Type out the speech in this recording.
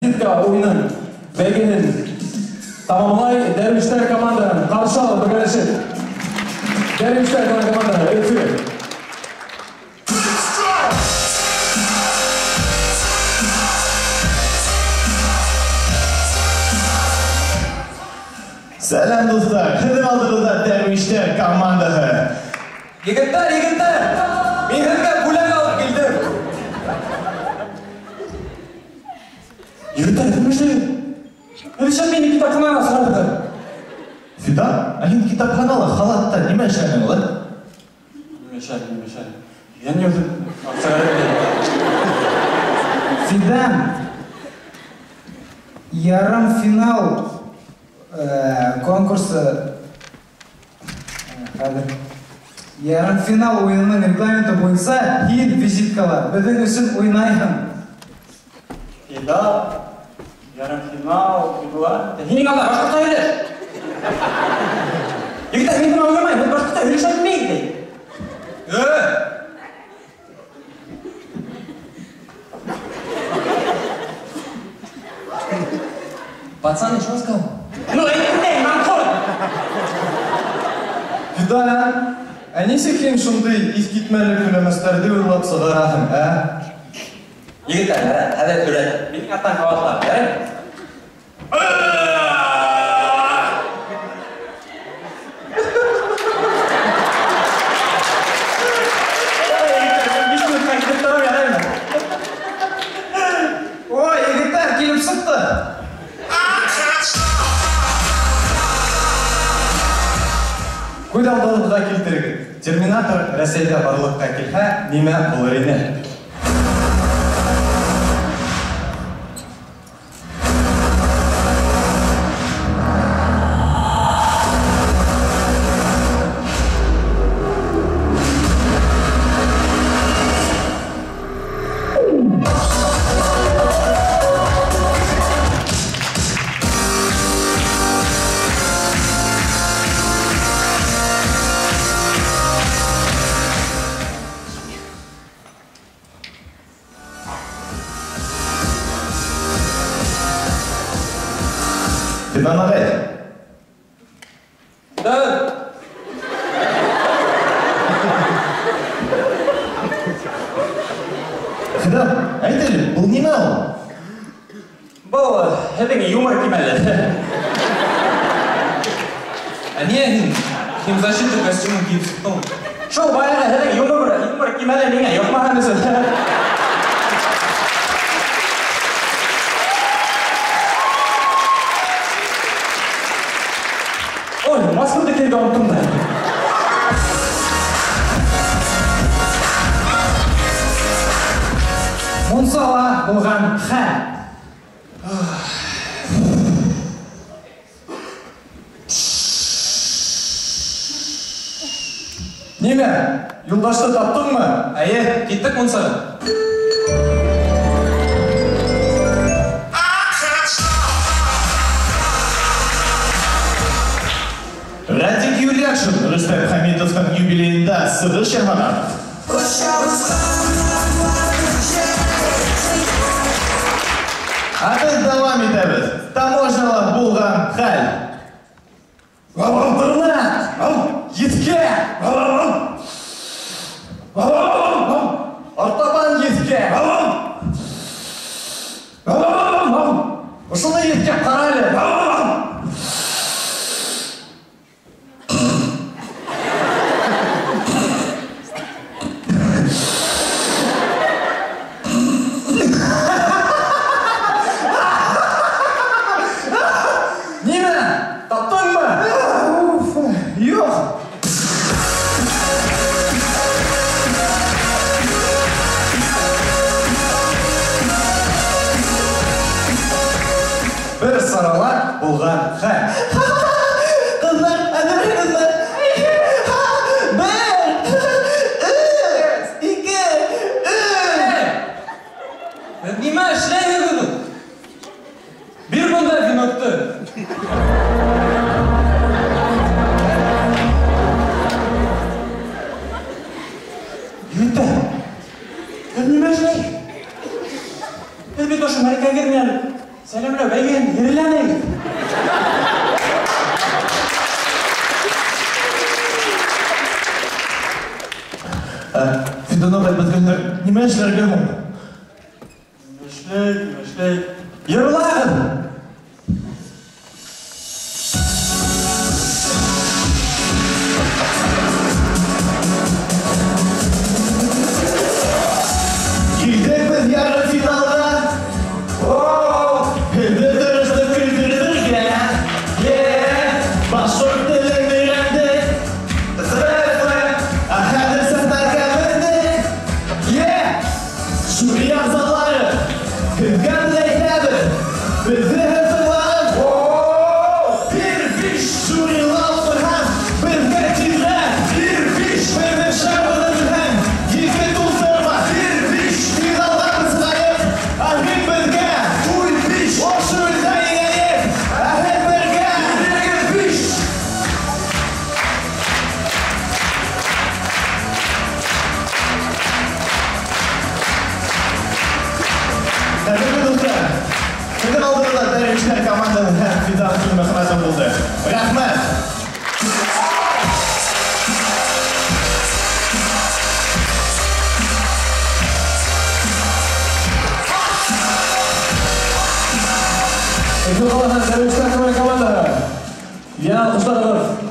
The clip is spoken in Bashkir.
Уйынын бәйгеһен тамамлай Дәрвиштәр командаһын ҡаршы алып бергәләшеп. Дәрвиштәр командаһы Өфө. Сәләм, дуҫтар! Һеҙҙең алдығыҙҙа Дәрвиштәр командаһы. Егеттәр, егеттәр! Мин һеҙгә бүләк алып килдем. Егеттәр, нишләйһең? Нишләп мине китапханаға сығарҙығыҙ? Фидан, ә һин китапханала халатта нимә эшләнең улай? Нимә эшләнем, нимә эшләнем? Я не үҙем. Фидан, ярымфинал конкурсы хәҙер. Ярымфинал уйынының регламенты буйынса һин визиткала беҙҙең өсөн уйнайһың. Фидан, ярымфинал, регламент. Һинең алда башҡортса һөйләш. Егеттәр, мин бына уйнамайым, мин башҡортса һөйләшә белмәйем, ти. Пацаны, что он сказал? Ну, әйтмәй, манҡорт! Фидан, ә нисек һин шундай иҫ китмәле көләмәстәрҙе уйлап сығараһың, ә? Егеттәр, хәҙер өйрәт. Минең арттан ҡабатлап, яраймы? Ой, егеттәр, килеп сыҡты. Күҙ алдығыҙға килтерегеҙ. Терминатор Рәсәйҙә барлыҡҡа килһә, нимә булыр ине? Фидан ағай. Да. Фидан, әйт әле, был нимә ул? Был һеҙҙең юмор кимәле. Ә ниңә һин химзащита костюмын кейеп сыҡтың? Шул баяғы һеҙҙең юмор кимәле миңә йоҡмаған өсөн. Ой, маскамды кейеп оноттом да. Мунсала булған хәл. Нимә, юлдашты таптыңмы? Әйе, киттек мунсаға. Радик Юльякшин Рөстәм Хәмитовтың юбилейында сығыш яһаған. Ә беҙ дауам итәбеҙ. Таможняла булған хәл. Еҫкә! Артабан еҫкә! Ошоно еҫкәп ҡара әле. Нимә? Таптыңмы? Юҡ. Бер сарала булған хәл. Ҡыҙҙар, әҙерһегеҙме? Бер, өс, ике, өс. Нимә эшләйһегеҙ? Бир бында венокты. Егеттәр, һеҙ нимә эшләйһегеҙ? Һеҙ бит ошо Мәликәгеҙ менән Сәләмләү бәйгеһен ерләнегеҙ. Фидан ағай, беҙгә нимә эшләргә һуң? Эшләй, эшләй. Йырлағыҙ! Килдек беҙ ярым финалға. Һеҙҙе тырыштыҡ көлдөрөргә. Башҡорт телен өйрәндек. Ә хәҙер сәхнәгә мендек. Жюри ағзалары, һеҙгә беҙ әйтәбеҙ, беҙҙе һеҙ тыңлағыҙ. Бер биш жюрила ултырһаң, беҙгә тиҙерәк. Бер биш беҙҙең шарыбыҙҙы белһәң, ике тултырма. Бер биш финалға беҙ сығайыҡ, ә һин беҙгә. Ун биш ошо илдә еңәйек, ә һеҙ бергә. Бирегеҙ биш. Ҡәҙерле дуҫтар, беҙҙең алдыбыҙҙа Дәрвиштәр командаһы һәм Фидан Килмәхмәтов булды. Рәхмәт! Өфө ҡалаһынан Дәрвиштәр командаһы. Йәнә алҡышлағыҙ.